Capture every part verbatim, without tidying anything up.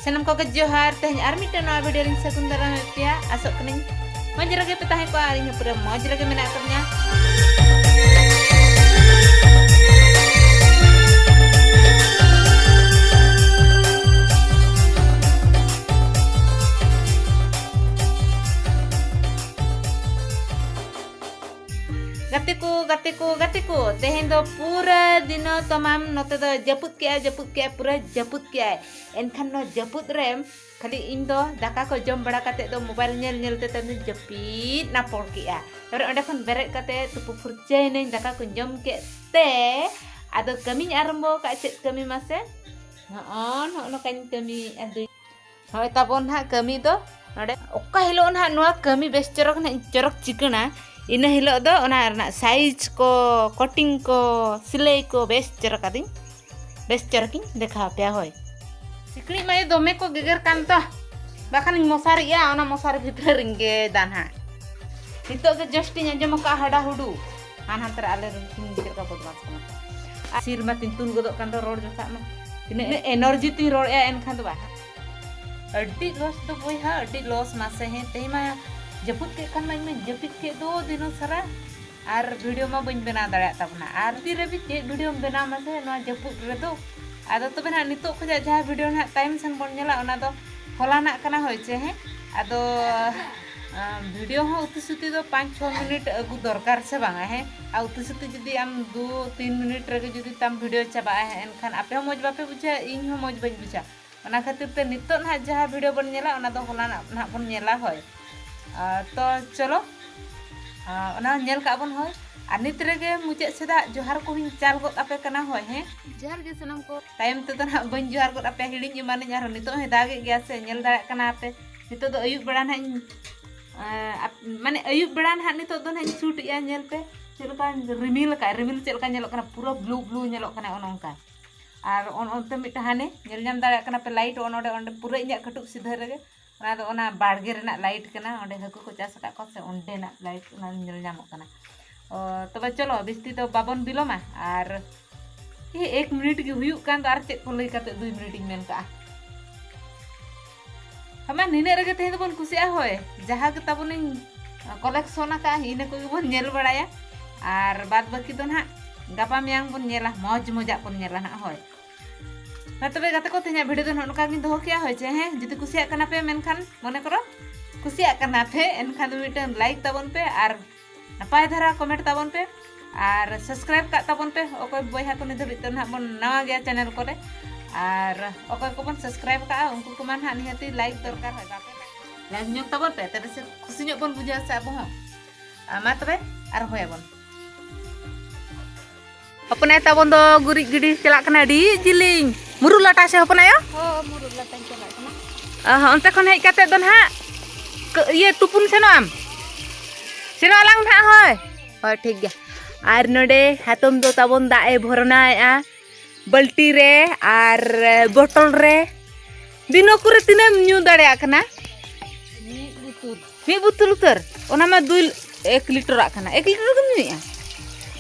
ᱥᱟᱱᱟᱢ ᱠᱚᱜᱮ ᱡᱚᱦᱟᱨ᱾ ᱛᱮᱦᱮᱧ ᱟᱨ ᱢᱤᱫᱴᱮᱱ ᱱᱚᱣᱟ ᱵᱷᱤᱰᱤᱭᱳ ᱨᱤᱧ ᱥᱟᱹᱜᱩᱱ ᱫᱟᱨᱟᱢᱮᱫ ᱯᱮᱭᱟ᱾ ᱟᱥᱚᱜ ᱠᱟᱹᱱᱟᱹᱧ ᱢᱚᱡᱽ ᱨᱮᱜᱮ ᱯᱮ ᱛᱟᱦᱮᱸ ᱠᱚᱜᱼᱟ ᱟᱨ ᱤᱧ ᱦᱚᱸ ᱯᱩᱨᱟᱹ ᱢᱚᱡᱽ ᱨᱮᱜᱮ ᱢᱮᱱᱟᱜ ᱟᱠᱟᱫᱤᱧᱟ᱾ ᱜᱟᱛᱮ ᱠᱚ, ᱜᱟᱛᱮ ᱠᱚ, ᱜᱟᱛᱮ ᱠᱚ, ᱛᱮᱦᱮᱧ ᱫᱚ ᱯᱩᱨᱟᱹ ᱫᱤᱱᱚ ᱛᱟᱢᱟᱢ ᱱᱚᱛᱮ ᱫᱚ ᱡᱟᱹᱯᱩᱫ ᱠᱮᱜᱼᱟᱭ, ᱡᱟᱹᱯᱩᱫ ᱠᱮᱜᱼᱟᱭ, ᱯᱩᱨᱟᱹ ᱡᱟᱹᱯᱩᱫ ᱠᱮᱜᱼᱟᱭ᱾ ᱮᱱᱠᱷᱟᱱ ᱱᱚᱣᱟ ᱡᱟᱹᱯᱩᱫ ᱨᱮ ᱠᱷᱟᱹᱞᱤ ᱤᱧ ᱫᱚ ᱫᱟᱠᱟ ᱠᱚ ᱡᱚᱢ ᱵᱟᱲᱟ ᱠᱟᱛᱮᱫ ᱫᱚ ᱢᱳᱵᱟᱭᱤᱞ ᱧᱮᱞ ᱧᱮᱞ ᱛᱮ ᱛᱟᱭᱚᱢ ᱫᱚᱧ ᱡᱟᱹᱯᱤᱫ ᱱᱟᱯᱚᱲ ᱠᱮᱜᱼᱟ᱾ ᱛᱟᱨᱯᱚᱨᱮ ᱚᱸᱰᱮ ᱠᱷᱚᱱ ᱵᱮᱨᱮᱫ ᱠᱟᱛᱮᱫ ᱛᱩᱯᱩ ᱯᱷᱩᱨᱪᱟᱹᱭᱮᱱᱟᱹᱧ, ᱫᱟᱠᱟ ᱠᱚᱧ ᱡᱚᱢ ᱠᱮᱫ ᱛᱮ ᱟᱫᱚ ᱠᱟᱹᱢᱤᱧ ᱟᱨᱟᱢᱵᱚ ᱟᱠᱟᱫ᱾ ᱪᱮᱫ ᱠᱟᱹᱢᱤ ᱢᱟᱥᱮ? ᱱᱚᱜᱼᱚ ᱱᱚᱜᱼᱚ ᱱᱚᱝᱠᱟᱧ ᱠᱟᱹᱢᱤᱭᱮᱫᱼᱟ ᱫᱩᱧ᱾ ᱦᱳᱭ ᱛᱟᱵᱚᱱ ᱱᱟᱦᱟᱜ ᱠᱟᱹᱢᱤ ᱫᱚ ᱱᱚᱰᱮ ᱚᱠᱟ ᱦᱤᱞᱳᱜ ᱱᱟᱦᱟᱜ ᱱᱚᱣᱟ ᱠᱟᱹᱢᱤ ᱵᱮᱥ ᱪᱚᱨᱚᱠ ᱱᱟᱦᱟᱜ ᱤᱧ ᱪᱚᱨᱚᱠ ᱪᱤᱠᱟᱹᱬᱟ, ᱤᱱᱟᱹ ᱦᱤᱞᱳᱜ ᱫᱚ ᱚᱱᱟ ᱨᱮᱱᱟᱜ ᱥᱟᱭᱤᱡᱽ ᱠᱚ, ᱠᱚᱴᱤᱝ ᱠᱚ, ᱥᱤᱞᱟᱹᱭ ᱠᱚ ᱵᱮᱥ ᱪᱚᱨᱚᱠ ᱟᱹᱫᱤᱧ, ᱵᱮᱥ ᱪᱚᱨᱚᱠᱤᱧ ᱫᱮᱠᱷᱟᱣ ᱟᱯᱮᱭᱟ᱾ ᱦᱳᱭ, ᱥᱤᱠᱲᱤᱡ ᱢᱟᱭ ᱫᱚᱢᱮ ᱠᱚ ᱜᱮᱜᱮᱨ ᱠᱟᱱ ᱛᱚ, ᱵᱟᱠᱷᱟᱱᱤᱧ ᱢᱚᱥᱟᱨᱤᱜᱼᱟ, ᱚᱱᱟ ᱢᱚᱥᱟᱨᱤ ᱵᱷᱤᱛᱨᱤ ᱨᱤᱧ ᱜᱮᱫᱟ ᱱᱟᱦᱟᱜ᱾ ᱱᱤᱛᱚᱜ ᱜᱮ just ᱤᱧ ᱟᱸᱡᱚᱢ ᱟᱠᱟᱫᱼᱟ ᱦᱟᱰᱟ ᱦᱩᱰᱩ᱾ ᱦᱟᱱ ᱦᱟᱱᱛᱮ ᱨᱮ ᱟᱞᱮ ᱨᱮᱱ ᱥᱤᱢ ᱪᱮᱫ ᱞᱮᱠᱟ ᱵᱚᱫᱢᱟᱥ ᱠᱟᱱᱟ ᱠᱚ᱾ ᱟᱨ ᱥᱤᱨ ᱢᱟ ᱛᱤᱧ ᱛᱩᱞ ᱜᱚᱫᱚᱜ ᱠᱟᱱ ᱫᱚ ᱨᱚᱲ ᱡᱚᱠᱷᱟᱜ ᱢᱟ᱾ ᱛᱤᱱᱟᱹᱜ ᱮᱱᱟᱨᱡᱤ ᱛᱤᱧ ᱨᱚᱲᱮᱫᱼᱟ ᱮᱱᱠᱷᱟᱱ ᱫᱚ ᱵᱟᱝ᱾ ᱟᱹᱰᱤ ᱞᱚᱥ ᱫᱚ ᱵᱚᱭᱦᱟ, ᱟᱹᱰᱤ ᱞᱚᱥ ᱢᱟᱥᱮ᱾ ᱦᱮᱸ, ᱛᱮᱦᱮᱧ ᱢᱟ ᱡᱟᱹᱯᱩᱫ ᱠᱮᱫ ᱠᱷᱟᱱ ᱢᱟ ᱤᱧ ᱢᱟᱧ ᱡᱟᱹᱯᱤᱫ ᱠᱮᱫ ᱫᱚ ᱫᱤᱱᱟᱹᱢ ᱥᱟᱨᱟ᱾ ᱟᱨ ᱵᱷᱤᱰᱤᱭᱳ ᱢᱟ ᱵᱟᱹᱧ ᱵᱮᱱᱟᱣ ᱫᱟᱲᱮᱭᱟᱜ ᱛᱟᱵᱚᱱᱟ᱾ ᱟᱨ ᱛᱤ ᱨᱮ ᱪᱮᱫ ᱵᱷᱤᱰᱤᱭᱳᱢ ᱵᱮᱱᱟᱣ ᱢᱟᱥᱮ ᱱᱚᱣᱟ ᱡᱟᱹᱯᱩᱫ ᱨᱮᱫᱚ? ᱟᱫᱚ ᱛᱚᱵᱮ ᱱᱟᱦᱟᱜ ᱱᱤᱛᱚᱜ ᱠᱷᱚᱱᱟᱜ ᱡᱟᱦᱟᱸ ᱵᱷᱤᱰᱤᱭᱳ ᱱᱟᱦᱟᱜ ᱛᱟᱭᱚᱢ ᱥᱮᱱ ᱵᱚᱱ ᱧᱮᱞᱟ, ᱚᱱᱟ ᱫᱚ ᱦᱚᱞᱟᱱᱟᱜ ᱠᱟᱱᱟ, ᱦᱳᱭ ᱪᱮ? ᱦᱮᱸ, ᱟᱫᱚ ᱟᱸ, ᱵᱷᱤᱰᱤᱭᱳ ᱦᱚᱸ ᱩᱛᱤ ᱥᱩᱛᱤ ᱫᱚ ᱯᱟᱸᱪ ᱪᱷᱚ ᱢᱤᱱᱤᱴ ᱟᱹᱜᱩ ᱫᱚᱨᱠᱟᱨ ᱥᱮ ᱵᱟᱝᱟ? ᱦᱮᱸ, ᱟᱨ ᱩᱛᱤ ᱥᱩᱛᱤ ᱡᱩᱫᱤ ᱟᱢ ᱫᱩ ᱛᱤᱱ ᱢᱤᱱᱤᱴ ᱨᱮᱜᱮ ᱡᱩᱫᱤ ᱛᱟᱢ ᱵᱷᱤᱰᱤᱭᱳ ᱪᱟᱵᱟᱜᱼᱟ, ᱦᱮᱸ, ᱮᱱᱠᱷᱟᱱ ᱟᱯᱮ ᱦᱚᱸ ᱢᱚᱡᱽ ᱵᱟᱯᱮ ᱵᱩᱡᱷᱟᱹᱣᱟ, ᱤᱧ ᱦᱚᱸ ᱢᱚᱡᱽ ᱵᱟᱹᱧ ᱵᱩᱡᱷᱟᱹᱣᱟ᱾ ᱚᱱᱟ ᱠᱷᱟᱹᱛᱤᱨ ᱛᱮ ᱱᱤᱛᱚᱜ ᱱᱟᱦᱟᱜ ᱡᱟᱦᱟᱸ ᱵᱷᱤᱰᱤᱭᱳ ᱵᱚᱱ ᱧᱮᱞᱟ, ᱚᱱᱟ ᱫᱚ ᱦᱚᱞᱟᱱᱟᱜ ᱱᱟᱦᱟᱜ ᱵᱚᱱ ᱧᱮᱞᱟ᱾ ᱦᱳᱭ, ᱟᱨ ᱛᱚ ᱪᱚᱞᱚ, ᱟᱨ ᱚᱱᱟ ᱧᱮᱞ ᱠᱟᱜ ᱵᱚᱱ᱾ ᱦᱳᱭ, ᱟᱨ ᱱᱤᱛ ᱨᱮᱜᱮ ᱢᱩᱪᱟᱹᱫ ᱥᱮᱫᱟᱜ ᱡᱚᱦᱟᱨ ᱠᱚᱦᱚᱧ ᱪᱟᱞ ᱜᱚᱫ ᱟᱯᱮ ᱠᱟᱱᱟ᱾ ᱦᱳᱭ, ᱦᱮᱸ, ᱡᱚᱦᱟᱨ ᱜᱮ ᱥᱟᱱᱟᱢ ᱠᱚ᱾ ᱛᱟᱭᱚᱢ ᱛᱮᱫᱚ ᱱᱟᱦᱟᱜ ᱵᱟᱹᱧ ᱡᱚᱦᱟᱨ ᱜᱚᱫ ᱟᱯᱮᱭᱟ, ᱦᱤᱲᱤᱧ ᱮᱢᱟᱱᱟᱹᱧ᱾ ᱟᱨᱦᱚᱸ ᱱᱤᱛᱚᱜ ᱦᱚᱸᱭ ᱫᱟᱜᱮᱫ ᱜᱮᱭᱟ ᱥᱮ, ᱧᱮᱞ ᱫᱟᱲᱮᱭᱟᱜ ᱠᱟᱱᱟ ᱯᱮ᱾ ᱱᱤᱛᱚᱜ ᱫᱚ ᱟᱹᱭᱩᱵ ᱵᱮᱲᱟ ᱱᱟᱦᱟᱜ ᱤᱧ, ᱮᱸ, ᱟᱯ-, ᱢᱟᱱᱮ ᱟᱹᱭᱩᱵ ᱵᱮᱲᱟ ᱱᱟᱦᱟᱜ ᱱᱤᱛᱚᱜ ᱫᱚ ᱱᱟᱦᱟᱜ ᱤᱧ ᱥᱩᱴ ᱮᱜᱼᱟ᱾ ᱧᱮᱞ ᱯᱮ ᱪᱮᱫ ᱞᱮᱠᱟ ᱨᱤᱢᱤᱞ ᱟᱠᱟᱫ, ᱨᱤᱢᱤᱞ ᱪᱮᱫ ᱞᱮᱠᱟ ᱧᱮᱞᱚᱜ ᱠᱟᱱᱟ, ᱯᱩᱨᱟᱹ ᱵᱞᱩ ᱵᱞᱩ ᱧᱮᱞᱚᱜ ᱠᱟᱱᱟ ᱚᱱᱮ ᱚᱱᱠᱟ᱾ ᱟᱨ ᱚᱱ-, ᱚᱱᱛᱮ ᱢᱤᱫᱴᱟᱝ ᱦᱟᱱᱮ ᱧᱮᱞ ᱧᱟᱢ ᱫᱟᱲᱮᱭᱟᱜ ᱠᱟᱱᱟ ᱯᱮ ᱞᱟᱭᱤᱴ, ᱚᱱ-, ᱚᱸᱰᱮ, ᱚᱸᱰᱮ ᱯᱩᱨᱟᱹ ᱤᱧᱟᱹᱜ ᱠᱟᱹᱴᱩᱵ ᱥᱤᱫᱷᱟᱹ ᱨᱮᱜᱮ, ᱚᱱᱟ ᱫᱚ ᱚᱱᱟ ᱵᱟᱲᱜᱮ ᱨᱮᱱᱟᱜ ᱞᱟᱭᱤᱴ ᱠᱟᱱᱟ, ᱚᱸᱰᱮ ᱦᱟᱹᱠᱩ ᱠᱚ ᱪᱟᱥ ᱟᱠᱟᱫ ᱠᱚᱣᱟ ᱥᱮ, ᱚᱸᱰᱮᱱᱟᱜ ᱞᱟᱭᱤᱴ ᱚᱱᱟ ᱧᱮᱞ ᱧᱟᱢᱚᱜ ᱠᱟᱱᱟ᱾ ᱚ, ᱛᱚᱵᱮ ᱪᱚᱞᱚ ᱵᱤᱥᱛᱤ ᱫᱚ ᱵᱟᱵᱚᱱ ᱵᱤᱞᱚᱢᱟ, ᱟᱨ ᱮ, ᱮᱠ ᱢᱤᱱᱤᱴ ᱜᱮ ᱦᱩᱭᱩᱜ ᱠᱟᱱ ᱫᱚ ᱟᱨ ᱪᱮᱫ ᱠᱚ ᱞᱟᱹᱭ ᱠᱟᱛᱮ ᱫᱩᱭ ᱢᱤᱱᱤᱴ ᱤᱧ ᱢᱮᱱ ᱠᱟᱜᱼᱟ᱾ ᱢᱟ ᱱᱤᱱᱟᱹᱜ ᱨᱮᱜᱮ ᱛᱮᱦᱮᱧ ᱫᱚᱵᱚᱱ ᱠᱩᱥᱤᱜᱼᱟ᱾ ᱦᱳᱭ, ᱡᱟᱦᱟᱸ ᱜᱮ ᱛᱟᱵᱚᱱᱤᱧ ᱠᱚᱞᱮᱠᱥᱚᱱ ᱟᱠᱟᱫᱼᱟ, ᱤᱱᱟᱹ ᱠᱚᱜᱮ ᱵᱚᱱ ᱧᱮᱞ ᱵᱟᱲᱟᱭᱟ᱾ ᱟᱨ ᱵᱟᱫ ᱵᱟᱹᱠᱤ ᱫᱚ ᱱᱟᱦᱟᱜ ᱜᱟᱯᱟ ᱢᱮᱭᱟᱝ ᱵᱚᱱ ᱧᱮᱞᱟ, ᱢᱚᱡᱽ ᱢᱚᱡᱟᱜ ᱵᱚᱱ ᱧᱮᱞᱟ ᱱᱟᱦᱟᱜ᱾ ᱦᱳᱭ, ᱢᱟ ᱛᱚᱵᱮ ᱜᱟᱛᱮ ᱠᱚ, ᱛᱮᱦᱮᱧᱟᱜ ᱵᱷᱤᱰᱤᱭᱳ ᱫᱚ ᱱᱚᱜᱼᱚ ᱱᱚᱝᱠᱟ ᱜᱤᱧ ᱫᱚᱦᱚ ᱠᱮᱜᱼᱟ᱾ ᱦᱳᱭ ᱪᱮ, ᱦᱮᱸ, ᱡᱩᱫᱤ ᱠᱩᱥᱤᱭᱟᱜ ᱠᱟᱱᱟ ᱯᱮ, ᱢᱮᱱᱠᱷᱟᱱ ᱢᱚᱱᱮ ᱠᱚᱨᱚ ᱠᱩᱥᱤᱭᱟᱜ ᱠᱟᱱᱟ ᱯᱮ, ᱮᱱᱠᱷᱟᱱ ᱫᱚ ᱢᱤᱫᱴᱟᱝ ᱞᱟᱭᱤᱠ ᱛᱟᱵᱚᱱ ᱯᱮ ᱟᱨ ᱱᱟᱯᱟᱭ ᱫᱷᱟᱨᱟ ᱠᱚᱢᱮᱱᱴ ᱛᱟᱵᱚᱱ ᱯᱮ ᱟᱨ ᱥᱟᱵᱥᱠᱨᱟᱭᱤᱵ ᱠᱟᱜ ᱛᱟᱵᱚᱱ ᱯᱮ᱾ ᱚᱠᱚᱭ ᱵᱚᱭᱦᱟ ᱠᱚ ᱱᱤᱛ ᱫᱷᱟᱹᱵᱤᱡ ᱛᱮ ᱱᱟᱦᱟᱜ ᱵᱚᱱ ᱱᱟᱣᱟ ᱜᱮᱭᱟ ᱪᱮᱱᱮᱞ ᱠᱚᱨᱮ, ᱟᱨ ᱚᱠᱚᱭ ᱠᱚᱵᱚᱱ ᱥᱟᱵᱥᱠᱨᱟᱭᱤᱵ ᱠᱟᱜᱼᱟ, ᱩᱱᱠᱩ ᱠᱚᱢᱟ ᱱᱟᱦᱟᱜ ᱱᱤᱦᱟᱹᱛᱤ ᱞᱟᱭᱤᱠ ᱫᱚᱨᱠᱟᱨ᱾ ᱦᱳᱭ, ᱵᱟᱯᱮ ᱞᱟᱭᱤᱠ ᱧᱚᱜ ᱛᱟᱵᱚᱱ ᱯᱮ, ᱛᱚᱵᱮ ᱥᱮ ᱠᱷᱩᱥᱤ ᱧᱚᱜ ᱵᱚᱱ ᱵᱩᱡᱷᱟᱹᱣᱟ ᱥᱮ ᱟᱵᱚ ᱦᱚᱸ᱾ ᱟᱨ ᱢᱟ ᱛᱚᱵᱮ ᱟᱨᱚᱢᱵᱚᱭᱟᱵᱚᱱ᱾ ᱦᱚᱯᱚᱱᱟᱭ ᱛᱟᱵᱚᱱ ᱫᱚ ᱜᱩᱨᱤᱡ ᱜᱤᱰᱤ ᱪᱟᱞᱟᱜ ᱠᱟᱱᱟ, ᱟᱹᱰᱤ ᱡᱤᱞᱤᱧ᱾ ᱢᱩᱨᱩᱫ ᱞᱟᱴᱟ ᱥᱮ ᱦᱚᱯᱚᱱᱟᱭᱳ? ᱦᱚᱸ, ᱢᱩᱨᱩᱫ ᱞᱟᱴᱟᱧ ᱪᱟᱞᱟᱜ ᱠᱟᱱᱟ᱾ ᱚ ᱦᱚᱸ, ᱚᱱᱛᱮ ᱠᱷᱚᱱ ᱦᱮᱡ ᱠᱟᱛᱮ ᱫᱚ ᱱᱟᱦᱟᱜ ᱠᱟᱹ-, ᱤᱭᱟᱹ, ᱛᱩᱯᱩᱱ ᱥᱮᱱᱚᱜ ᱟᱢ? ᱥᱮᱱᱚᱜ ᱟᱞᱟᱝ ᱱᱟᱦᱟᱜ, ᱦᱳᱭ᱾ ᱦᱳᱭ, ᱴᱷᱤᱠ ᱜᱮᱭᱟ᱾ ᱟᱨ ᱱᱚᱰᱮ ᱦᱟᱛᱚᱢ ᱫᱚ ᱛᱟᱵᱚᱱ ᱫᱟᱜ ᱮ ᱵᱷᱚᱨᱱᱟᱭᱮᱜᱼᱟ ᱵᱟᱹᱞᱴᱤ ᱨᱮ ᱟᱨ ᱵᱚᱴᱚᱞ ᱨᱮ᱾ ᱫᱤᱱᱚᱠ ᱨᱮ ᱛᱤᱱᱟᱹᱜ ᱮᱢ ᱧᱩ ᱫᱟᱲᱮᱭᱟᱜ ᱠᱟᱱᱟ? ᱢᱤᱫ ᱵᱩᱛᱩᱞ᱾ ᱢᱤᱫ ᱵᱩᱛᱩᱞ ᱩᱛᱟᱹᱨ? ᱚᱱᱟ ᱢᱟ ᱫᱩᱭ, ᱮᱠ ᱞᱤᱴᱚᱨᱟᱜ ᱠᱟᱱᱟ᱾ ᱮᱠ ᱞᱤᱴᱚᱨ ᱜᱮᱢ ᱧᱩᱭᱮᱜᱼᱟ?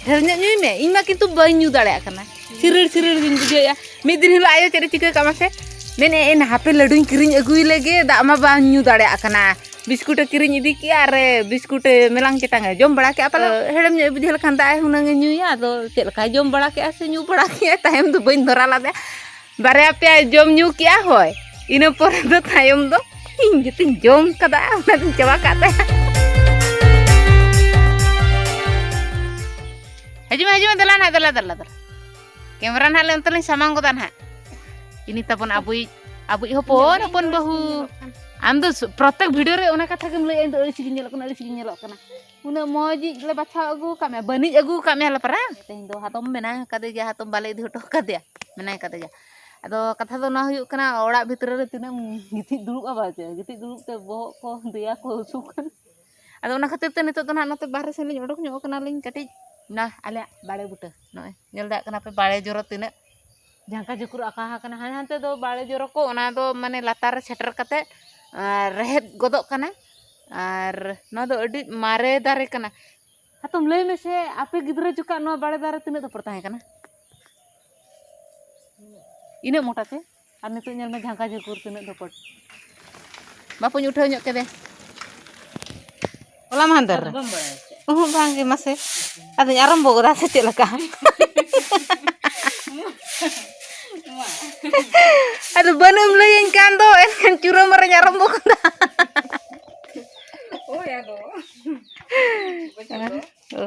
ᱰᱷᱮᱨ ᱧᱚᱜ ᱧᱩᱭ ᱢᱮ, ᱤᱧ ᱢᱟ ᱠᱤᱱᱛᱩ ᱵᱟᱹᱧ ᱧᱩ ᱫᱟᱲᱮᱭᱟᱜ ᱠᱟᱱᱟ᱾ ᱥᱤᱨᱤᱲ ᱥᱤᱨᱤᱲ ᱜᱤᱧ ᱵᱩᱡᱷᱟᱹᱣᱮᱜᱼᱟ᱾ ᱢᱤᱫ ᱫᱤᱱ ᱦᱤᱞᱳᱜ ᱟᱭᱳ ᱪᱮᱫ ᱮ ᱪᱤᱠᱟᱹ ᱠᱟᱜ ᱢᱟᱥᱮ, ᱢᱮᱱᱮᱫ ᱟᱹᱧ ᱦᱟᱯᱮ ᱞᱟᱹᱰᱩᱧ ᱠᱤᱨᱤᱧ ᱟᱹᱜᱩᱭ ᱞᱮᱜᱮ, ᱫᱟᱜ ᱢᱟ ᱵᱟᱝ ᱧᱩ ᱫᱟᱲᱮᱭᱟᱜ ᱠᱟᱱᱟ᱾ ᱵᱤᱥᱠᱩᱴ ᱮ ᱠᱤᱨᱤᱧ ᱤᱫᱤ ᱠᱮᱜᱼᱟ ᱟᱨ ᱵᱤᱥᱠᱩᱴ ᱮ ᱢᱮᱞᱟᱝ ᱪᱮᱴᱟᱝ ᱮ ᱡᱚᱢ ᱵᱟᱲᱟ ᱠᱮᱜᱼᱟ ᱯᱟᱞᱮ᱾ ᱦᱮᱲᱮᱢ ᱧᱚᱜ ᱮ ᱵᱩᱡᱷᱟᱹᱣ ᱞᱮᱠᱷᱟᱱ ᱫᱟᱜ ᱮ ᱦᱩᱱᱟᱹᱝ ᱮ ᱧᱩᱭᱟ, ᱟᱫᱚ ᱪᱮᱫ ᱞᱮᱠᱟᱭ ᱡᱚᱢ ᱵᱟᱲᱟ ᱠᱮᱜᱼᱟ ᱥᱮ ᱧᱩ ᱵᱟᱲᱟ ᱠᱮᱜᱼᱟ, ᱛᱟᱭᱚᱢ ᱫᱚ ᱵᱟᱹᱧ ᱫᱷᱚᱨᱟ ᱞᱮᱫᱮᱭᱟ᱾ ᱵᱟᱨᱭᱟ ᱯᱮᱭᱟᱭ ᱡᱚᱢ ᱧᱩ ᱠᱮᱜᱼᱟ, ᱦᱳᱭ, ᱤᱱᱟᱹ ᱯᱚᱨᱮ ᱫᱚ ᱛᱟᱭᱚᱢ ᱫᱚ ᱤᱧ ᱜᱮᱛᱤᱧ ᱡᱚᱢ ᱠᱟᱫᱟ, ᱚᱱᱟ ᱫᱚᱧ ᱪᱟᱵᱟ ᱠᱟᱜ ᱛᱟᱭᱟ᱾ ᱦᱤᱡᱩᱜ ᱢᱮ, ᱦᱤᱡᱩᱜ ᱢᱮ, ᱫᱮᱞᱟ ᱱᱟᱦᱟᱜ, ᱫᱮᱞᱟ, ᱫᱮᱞᱟ, ᱫᱮᱞᱟ᱾ ᱠᱮᱢᱨᱟ ᱱᱟᱦᱟᱜ ᱞᱮ ᱚᱱᱛᱮ ᱞᱤᱧ ᱥᱟᱢᱟᱝ ᱜᱚᱫᱟ ᱱᱟᱦᱟᱜ᱾ ᱤᱱᱤ ᱛᱟᱵᱚᱱ ᱟᱵᱚᱭᱤᱡ, ᱟᱵᱚᱭᱤᱡ ᱦᱚᱯᱚᱱ, ᱦᱚᱯᱚᱱ ᱵᱟᱹᱦᱩ᱾ ᱟᱢ ᱫᱚ ᱥᱩ-, ᱯᱨᱚᱛᱮᱠ ᱵᱷᱤᱰᱤᱭᱳ ᱨᱮ ᱚᱱᱟ ᱠᱟᱛᱷᱟ ᱜᱮᱢ ᱞᱟᱹᱭᱟ, "ᱤᱧ ᱫᱚ ᱟᱹᱲᱤᱥ ᱜᱤᱧ ᱧᱮᱞᱚᱜ ᱠᱟᱱᱟ, ᱟᱹᱲᱤᱥ ᱜᱤᱧ ᱧᱮᱞᱚᱜ ᱠᱟᱱᱟ᱾" ᱩᱱᱟᱹᱜ ᱢᱚᱡᱽ ᱤᱡ ᱞᱮ ᱵᱟᱪᱷᱟᱣ ᱟᱹᱜᱩ ᱟᱠᱟᱫ ᱢᱮᱭᱟ, ᱵᱟᱹᱱᱤᱡ ᱟᱹᱜᱩ ᱟᱠᱟᱫ ᱢᱮᱭᱟ ᱞᱮ ᱯᱟᱨᱟ᱾ ᱛᱮᱦᱮᱧ ᱫᱚ ᱦᱟᱛᱚᱢ ᱢᱮᱱᱟᱭ ᱠᱟᱫᱮ ᱜᱮᱭᱟ, ᱦᱟᱛᱚᱢ ᱵᱟᱞᱮ ᱤᱫᱤ ᱦᱚᱴᱚ ᱠᱟᱫᱮᱭᱟ, ᱢᱮᱱᱟᱭ ᱠᱟᱫᱮ ᱜᱮᱭᱟ᱾ ᱟᱫᱚ ᱠᱟᱛᱷᱟ ᱫᱚ ᱱᱚᱣᱟ ᱦᱩᱭᱩᱜ ᱠᱟᱱᱟ, ᱚᱲᱟᱜ ᱵᱷᱤᱛᱨᱤ ᱨᱮ ᱛᱤᱱᱟᱹᱜ ᱮᱢ ᱜᱤᱛᱤᱡ ᱫᱩᱲᱩᱵᱼᱟ ᱵᱟᱪᱮ, ᱜᱤᱛᱤᱡ ᱫᱩᱲᱩᱵ ᱛᱮ ᱵᱚᱦᱚᱜ ᱠᱚ ᱫᱮᱭᱟ ᱠᱚ ᱦᱟᱹᱥᱩ ᱠᱟᱱᱟ᱾ ᱟᱫᱚ ᱚᱱᱟ ᱠᱷᱟᱹᱛᱤᱨ ᱛᱮ ᱱᱤᱛᱚᱜ ᱫᱚ ᱱᱟᱦᱟᱜ ᱱᱚᱛᱮ ᱵᱟᱦᱨᱮ ᱥᱮᱱ ᱞᱤᱧ ᱚᱰᱚᱠ ᱧᱚᱜ ᱠᱟᱱᱟᱞᱤᱧ ᱠᱟᱹᱴᱤᱡ, ᱱᱟ ᱟᱞᱮᱭᱟᱜ ᱵᱟᱲᱮ ᱵᱩᱴᱟᱹ᱾ ᱱᱚᱜᱼᱚᱭ ᱧᱮᱞ ᱫᱟᱲᱮᱭᱟᱜ ᱠᱟᱱᱟ ᱯᱮ ᱵᱟᱲᱮ ᱡᱚᱨᱚ ᱛᱤᱱᱟᱹᱜ ᱡᱷᱟᱝᱠᱟ ᱡᱷᱟᱹᱠᱩᱨ ᱟᱠᱟ ᱟᱠᱟᱱᱟ᱾ ᱦᱟᱱᱮ ᱦᱟᱱᱛᱮ ᱫᱚ ᱵᱟᱲᱮ ᱡᱚᱨᱚ ᱠᱚ, ᱚᱱᱟ ᱫᱚ ᱢᱟᱱᱮ ᱞᱟᱛᱟᱨ ᱨᱮ ᱥᱮᱴᱮᱨ ᱠᱟᱛᱮ, ᱟᱨ, ᱨᱮᱦᱮᱫ ᱜᱚᱫᱚᱜ ᱠᱟᱱᱟ᱾ ᱟᱨ ᱱᱚᱣᱟ ᱫᱚ ᱟᱹᱰᱤ ᱢᱟᱨᱮ ᱫᱟᱨᱮ ᱠᱟᱱᱟ᱾ ᱦᱟᱛᱚᱢ, ᱞᱟᱹᱭ ᱢᱮᱥᱮ, ᱟᱯᱮ ᱜᱤᱫᱽᱨᱟᱹ ᱡᱚᱠᱷᱟᱜ ᱱᱚᱣᱟ ᱵᱟᱲᱮ ᱫᱟᱨᱮ ᱛᱤᱱᱟᱹᱜ ᱫᱚᱯᱚᱴ ᱛᱟᱦᱮᱸ ᱠᱟᱱᱟ? ᱤᱱᱟᱹᱜ ᱢᱚᱴᱟ ᱛᱮ? ᱟᱨ ᱱᱤᱛᱚᱜ ᱧᱮᱞ ᱢᱮ, ᱡᱷᱟᱝᱠᱟ ᱡᱷᱟᱹᱠᱩᱨ ᱛᱤᱱᱟᱹᱜ ᱫᱚᱯᱚᱴ᱾ ᱵᱟᱯᱩᱧ ᱩᱴᱷᱟᱹᱣ ᱧᱚᱜ ᱠᱮᱫᱮ᱾ ᱦᱚᱞᱟ ᱢᱟᱦᱟᱱᱫᱟᱨ ᱨᱮ᱾ ᱵᱟᱢ ᱵᱟᱲᱟᱭᱟ ᱪᱮᱫ? ᱩᱦᱩᱸ, ᱵᱟᱝ ᱜᱮ, ᱢᱟᱥᱮ᱾ ᱟᱫᱚᱧ ᱟᱨᱟᱢᱵᱚ ᱜᱚᱫᱟ ᱥᱮ ᱪᱮᱫ ᱞᱮᱠᱟ? ᱟᱫᱚ ᱵᱟᱹᱱᱩᱜ ᱮᱢ ᱞᱟᱹᱭᱟᱹᱧ ᱠᱟᱱ ᱫᱚ, ᱮᱱᱠᱷᱟᱱ ᱪᱩᱨᱟᱹ ᱢᱟᱨᱟᱧ ᱟᱨᱟᱢᱵᱚ ᱜᱚᱫᱟ᱾ ᱳᱭ ᱟᱫᱚ᱾ ᱵᱩᱡᱷᱟᱹᱣ ᱫᱚ᱾ ᱳ᱾